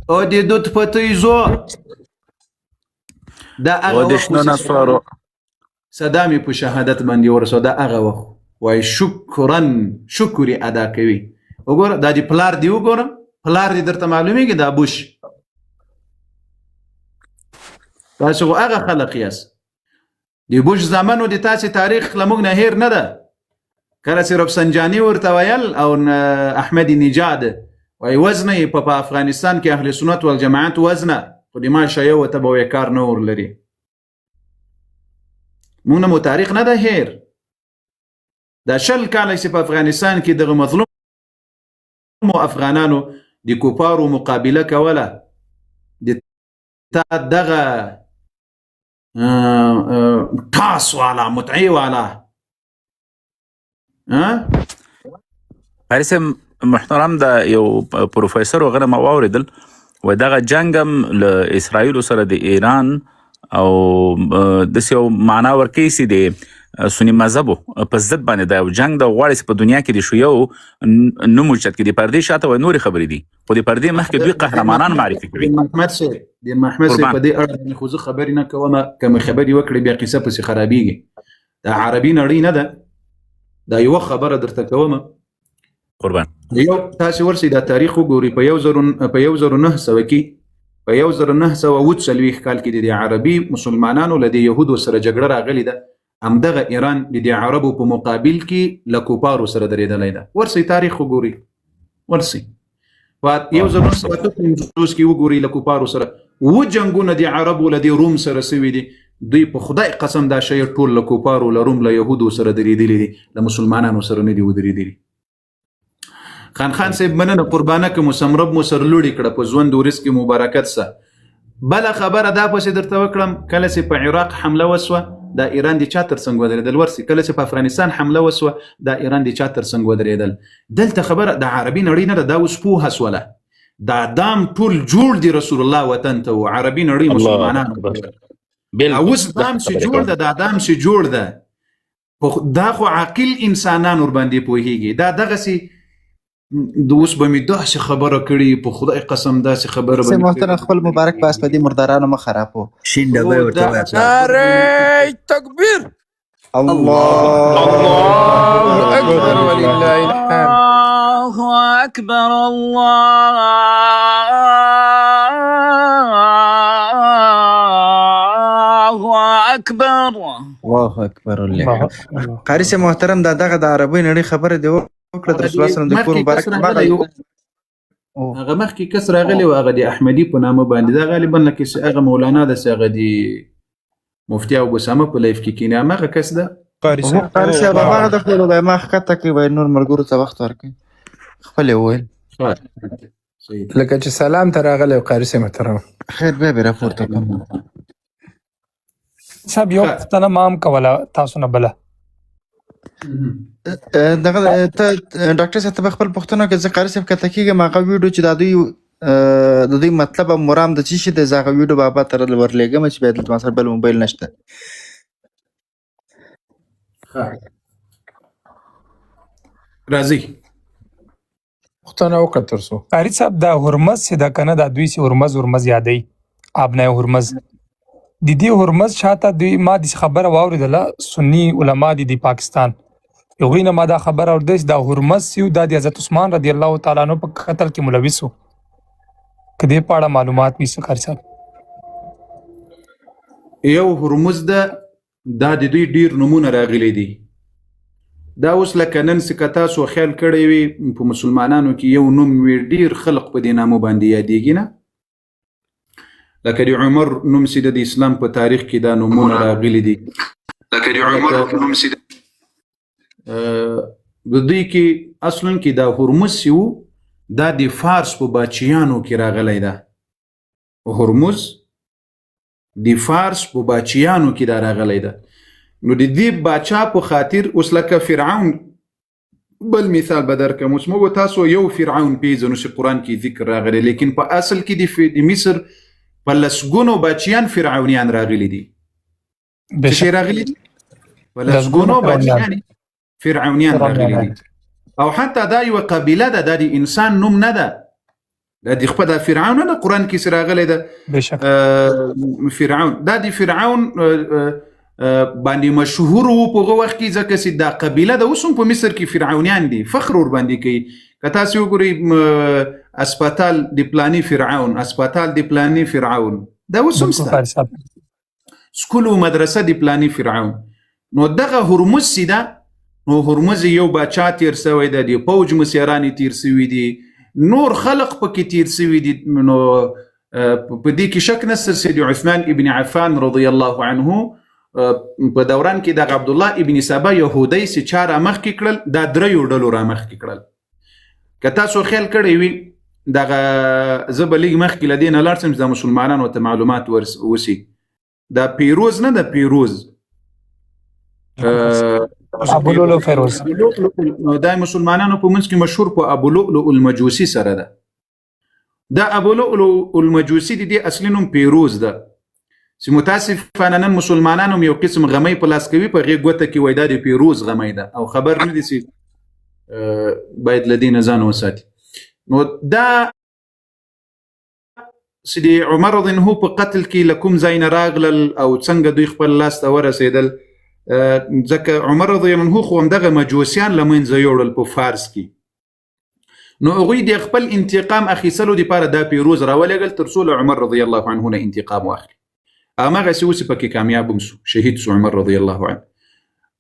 او د دوت پتی زو دا هغه و د وخت شنو و چې نسوارو صدام یې په شهادت باندې ورسو. دا هغه وخت وای شکرا، شکر یې ادا کوي. وګوره دا دی پلار دی، وګوره پلار دی درته معلومیږي دا بوش. تاسو خو هغه خلق یاست د بوش زامنو، د تاسې تاریخ له موږ نه هېر نه ده. کله چې رفسنجاني ورته ویل او احمد نژاد وایي وزنه یې په افغانستان کې اهل سنت والجماعت وزنه، خو د ما شیعه ورته به وایي کار نه ورلري. موږ نه مو تاریخ نه ده هېر. دا 20 کاله چې په افغانستان کې دغه مظلومو افغانانو د کوپارو مقابله کوله، د تا دغه ټاس والا متعې والا قاري صاحب محترم، دا یو پروفیسور وغیره ما واورېدل و دغه جنګ هم له اسراییل سره د ایران او داسې یو معنا ورکوي چې د سني مذهبو په ضد باندې دا یو جنګ د غواړي چې په دنیا کې د شیعو نوم اوچت کړي. د پردې شاته وایي نورې خبرې دي، خو د پردې مخکې دوی قهرمانان معرفي کوي. دین محمد صاحب، دین محمد صاحب، قربان. په دې اړه باندې خو زه خبرې نه کوم. که مې خبرې وکړې بیا قصه پسې خرابېږي. دا عربي نړۍ نه ده. دا یوه خبره درته کوم. قربان. یو تاسو ورسئ دا تاریخ وګورئ. په 1900 کې، په 1947 کال کې د دې عربي مسلمانانو له دې یهودو سره جګړه راغلې ده. همدغه ایران د دې عربو په مقابل کې له کوپارو سره درېدلی ده. ورسئ تاریخ وګورئ، ورسئ په 1958 کې وګورئ، له کوپارو سره و جنګونه د عربو له دې روم سره سوي دي. دوی په خدای قسم دا شی ټول له کوپارو، له روم، له یهودو سره درېدلي دي، له مسلمانانو سره نه دي ودرېدلي. خان خان صاحب مننه، قربانه که مو سمرب مو سرلوړي کړه، په ژوند او رزق کې مو برکت سه. بله خبره دا پسې درته وکړم، کله چې په عراق حمله وسوه دا ایران د چا تر څنګ ودرېدل؟ ورسي کله چې په افغانستان حمله وسوه دا ایران د چا تر څنګ ودرېدل؟ دلته خبره د عربي نړۍ نه ده. دا اوس پوهه سوله، دا دام ټول جوړ دی رسول الله وطن ته و عربي نړۍ الله مسلمانانو اکبر. ته. بالکل اوس دا دام چې خبرې جوړ کوم. ده، دا دام چې جوړ ده، دا خو عاقل انسانان ور باندې پوهیږي. دا دغسې د اوس به مې داسې خبره کړې، په خدای قسم داسې خبره به سه مې محترم، خپل مبارک باس په دې مردارانو مخ خرابو. شین ډبی او ورته دا وایه پلار. نعره تکبیر، الله الله اکبر، ولله الحمد. الله اکبر، الله اکبر. الله اکبر الله. الله الله. قاری صاحب محترم، دا دغه د عربۍ نړۍ خبره دی وکړه، د رسول الله صلی الله علیه وسلم د کور مخکې مبارک کس راغلی مغه و، هغه مخکې کس راغلی و، هغه د احمدي په نامه باندې، دا غالبا لکه چې هغه مولانا د هغه د مفتي ابو اسامه په لایف کې کینې، هماغه کس ده. قاری صاحب. قاری صاحب هغه د خپل وای ما ښکته کوي، وای نور ملګرو ته وخت ورکړي، خپل یې وویل. ښه، صحیح. لکه چې سلام ته راغلی قاری صاحب محترم. خیر، بیا به راپورته کوم. صاحب، یو ښه. پوښتنه ما هم کوله تاسو نه بله. دغه ته ډاکټر صاحب، ته به خپل پوښتنه کې زه قاری صاحب کته کېږم. هغه ویډیو چې د دوی د دوی مطلب او مرام د څه شي دی، زه هغه ویډیو بابا ته ورلېږم چې بیا دلته ما سره بل موبایل نشته. ښه، راځي. پوښتنه وکړه تر څو. قاری صاحب، دا هرمز چې دا کنه، دا دوی چې هرمز هرمز یادوي، آبنای هرمز، د دې هرمز شاته دوی، ما د خبره واورېدله، سني علما دي د پاکستان، هغوی نه ما دا خبره اورېدله چې دا هرمز چې دا د حضرت عثمان رضی الله تعالی عنہ په قتل کې ملوث و. که دې په اړه معلومات وي څه قاری صاحب؟ یو هرمز ده، دا د دوی ډیر نمونه راغلي دي. دا اوس لکه نن چې که تاسو خیال کړی وي، په مسلمانانو کې یو نوم وي، ډیر خلق په دې نامو باندې یادېږي نه، لکه د عمر نوم چې د اسلام په تاریخ کې دا نومونه راغلي دي، لکه د عمر نوم چې د دوی کې اصلا کې دا هرمز چې وو، دا د فارس په باچیانو کې راغلی ده. هرمز د فارس په باچیانو کې دا راغلی ده. نو د دې باچا په خاطر اوس لکه فرعون، بل مثال به درکړم. اوس موږ تاسو یو فرعون پیژنو چې قرآن کې ذکر راغلی، لیکن په اصل کې د مصر په لسګونو باچیان فرعونیان راغلي دي. څه شی راغلي دي؟ په لسګونو باچیان فرعونیان راغلي دي. او حتی دا یوه قبیله ده، دا د انسان نوم نه ده. دا د خپل دا فرعون نه قرآن کې سره راغلی ده. بېشکه. فرعون دا د فرعون باندې مشهور وو په هغه وخت کې، ځکه چې دا قبیله د اوس هم په مصر کې فرعونیان دي، فخر ور باندې کوي. که تاسو وګورئ اسپاتال د پلاني فرعون، اسپاتال د پلاني فرعون، دا اوس هم بالکل شته. قاري صاحب. سکول او مدرسه د پلاني فرعون. نو دغه هرمز چې ده، نو هرمز یو باچا تیر سوی ده، د پوج مسیران یې تیر سوي دي، نور خلق پکې تیر سوي دي. نو په دې کې شک نشته چې د عثمان ابن عفان رضی الله عنه په دوران کې دغه عبدالله ابن سبا یهودی چې چا رامخکې کړل، دا دریو ډلو رامخکې کړل. که تاسو خیال کړی وي، دغه زه به لږ مخکې له دې نه لاړ شم چې د مسلمانانو ته معلومات وسي. دا پیروز نه ده، پیروز ابو لؤلؤ فیروز. دا مسلمانانو په منځ کې مشهور په ابو لؤلؤ المجوسي سره ده. دا ابو لؤلؤ المجوسي د دې اصلي نوم پیروز ده، چې متاسفانه نن مسلمانانو یو قسم غمی په لاس کوي، په هغې ګوته کې وایي دا د پیروز غمی ده، او خبر نه دي چې باید له دې نه ځان وساتي. نو دا چې د عمر رضی الله عنه په قتل کې له کوم ځای نه راغلل او څنګه دوی خپل لاس ته ورسېدل، ځکه عمر رضی الله عنه خو همدغه مجوسیان له منځه یوړل په فارس کې. نو هغوی د خپل انتقام اخیستلو دپاره دا پیروز راولېږل تر څو له عمر رضی الله عنه نه انتقام واخلي. هماغسې اوس پکې کامیاب هم سو، شهید سو عمر رضی الله عنه.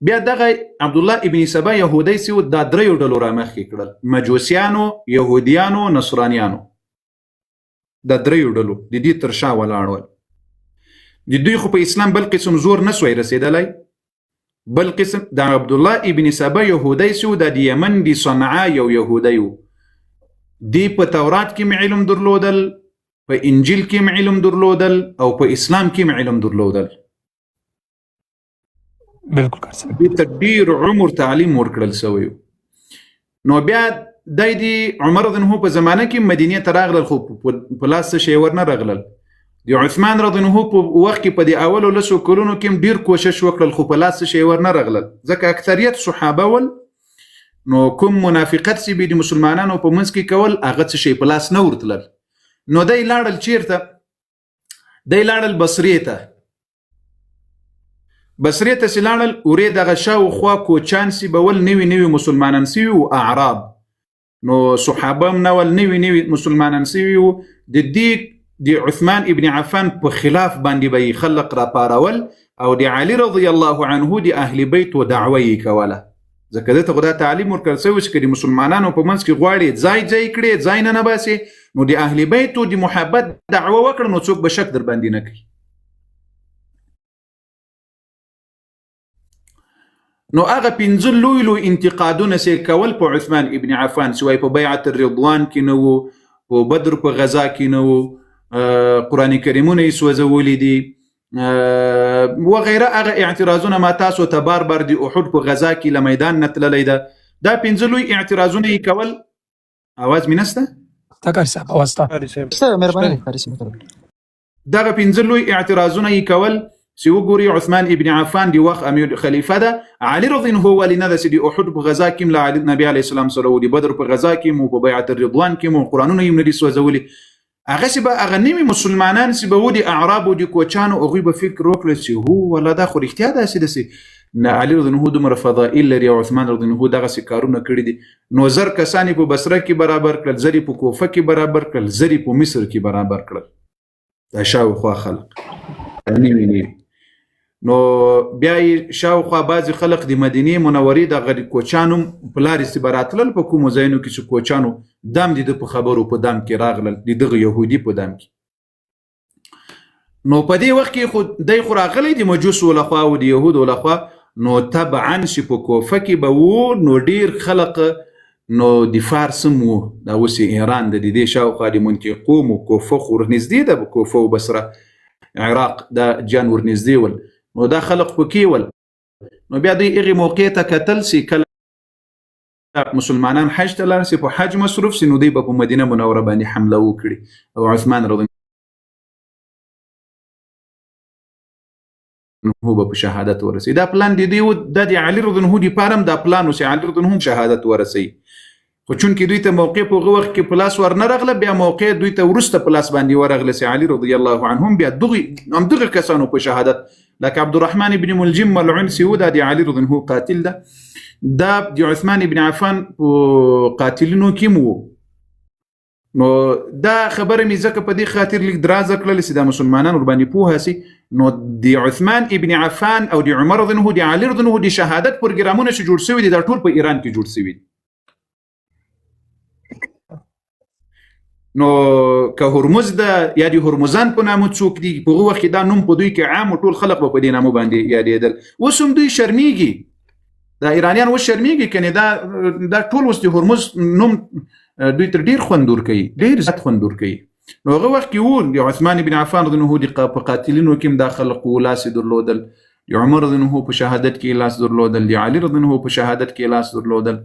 بیا دغه عبدالله ابن سبا یهودی سي، دا دریو ډلو رامخکې کړل، مجوسیانو، یهودیانو، نصرانیانو. دا دریو ډلو د دې تر شا ولاړ ول. د دوی خو په اسلام بل قسم زور نه سوی رسېدلی. بل قسم د عبدالله ابن سبا یهودی سو، دا د یمن د صنعا یو یهودی و. دی په تورات کې هم علم درلودل، په انجیل کې هم علم درلودل، او په اسلام کې هم علم درلودل. بالکل قاري صاحب. دې ته ډېر عمر تعلیم ورکړل سوی و. نو بیا دی د عمر رضی الله عنه په زمانه کې مدینې ته راغلل، خو په لاس څه شی ورنه راغلل. د عثمان رضی الله عنه په وخت کې په دې اولو لسو کلونو کې هم ډېر کوشش وکړل، خو په لاس څه شی ورنه راغلل، ځکه اکثریت صحابه ول. نو کوم منافقت چې به د مسلمانانو په منځ کې کول، هغه څه شی په لاس نه ورتلل. نو دی لاړل چیرته؟ دی لاړل بصرې ته. بصرې ته چې لاړل، اورې دغه شاوخوا کوچان سي به ول، نوي نوي مسلمانان سوي وو، اعراب. نو صحابه هم نه ول، نوي نوي مسلمانان سوي وو. د دې د عثمان ابن عفان په خلاف باندې به یې خلق راپارول، او د علي رضی الله عنه د اهل بیت و دعوه یې کوله. ځکه ده ته خو دا تعلیم ورکړل سوی چې که د مسلمانانو په منځ کې غواړي ځای ځای کړي، ځای نه نه باسي، نو د اهل بیتو د محبت دعوه وکړه، نو څوک به شک در باندې نه کوي. نو هغه پنځه لوی لوی انتقادونه سې کول په عثمان ابن عفان، چې وایي په بیعت الرضوان کې نه وو، په بدر په غزا کې نه وو، قرآن کریمونه یې سوځولي دي وغیره. هغه اعتراضونه ما تاسو ته بار بار د احد په غزا کې له میدان نه تللی ده. دا پنځه لوی اعتراضونه یې کول. اواز مې نشته؟ تا قاري صاحب اواز تا. شته، مهرباني قاري صاحب. دغه پنځه لوی اعتراضونه یې کول چې وګوري عثمان ابن عفان د وخت امیر خلیفه ده، علي رضی الله عنه ولې نه ده چې د احد په غزا کې هم له علي نبي علیه السلام سره و، د بدر په غزا کې هم و، په بیعت الرضوان کې هم و، قرآنونه یې هم نه دي سوځولي. هغه چې به هغه نوي مسلمانان چې به و د اعرابو د کوچانو، هغوی به فکر وکړل چې هو والله دا خو رښتیا داسې ده چې نه علي رضی الله عنه دومره فضایل لري او عثمان رضی الله عنه دغسې کارونه کړي دي. نو زر کسان یې په بصره کې برابر کړل، زر یې په کوفه کې برابر کړل، زر یې په مصر کې برابر کړل، دا شاوخوا خلق نوي نوي. نو بیا یې شاوخوا بعضې خلق د مدینې منورې دغه د کوچانو په لارې چې به راتلل، په کومو ځایونو کې چې کوچانو دام د ده په خبرو په دام کې راغلل، د دغه یهودي په دام کې. نو په دې وخت کې خو دی خو راغلی د مجوسو لخوا او د یهودو لخوا، نو طبعا چې په کوفه کې به وو، نو ډېر خلق نو د فارس هم وو، دا اوس ایران ده، د دې شاوخوا د منطقو مو کوفه خو ورنږدې ده، کوفه او بصره عراق دا جان ورنږدې ول، نو دا خلق پکې ول. نو بیا دوی هغې موقع ته کتل چې کله مسلمانان حج ته لاړ سي، په حج مصروف سي، نو دوی به په مدینه منوره باندې حمله وکړي او عثمان رضی الله عنه به په شهادت ورسي. دا پلان د دوی و، دا د علي رضی الله عنه دپاره هم دا پلان و چې علي رضی الله عنه هم شهادت ورسوي. خو چونکې دوی ته موقع په هغه وخت کې په لاس ور نه رغله، بیا موقع دوی ته وروسته په لاس باندې ورغله چې علي رضی الله عنهم بیا دغه همدغه کسانو په شهادت، لکه عبدالرحمن ابن ملجم ملعون چې و، دا د علي رضی الله قاتل ده، دا د عثمان ابن عفان په قاتلینو کې مو. نو دا خبره مې ځکه په دې خاطر لیک درازه کړل چې دا مسلمانان ور باندې پوه سي. نو د عثمان ابن عفان او د عمر رضی الله د علي رضی الله د شهادت پروګرامونه چې جوړ شوي دي، دا ټول په ایران کې جوړ شوي دي. نو که هرمز ده یا د هرمزان په نامه څوک دي، په هغه وخت کې دا نوم په دوی کې عام و، ټول خلک به په دې نامه باندې یادېدل. اوس هم دوی شرمیږي، دا ایرانیان اوس شرمیږي، کنې دا ټول اوس د هرمز نوم دوی تر ډیر خوند ورکوي، ډیر زیات خوند ورکوي. نو هغه وخت کې وو د عثمان بن عفان رضی الله عنه په قاتلینو کې هم دا خلک وو، لاس یې درلودل. د عمر رضی الله عنه په شهادت کې لاس درلودل، د علي رضی الله عنه په شهادت کې لاس درلودل.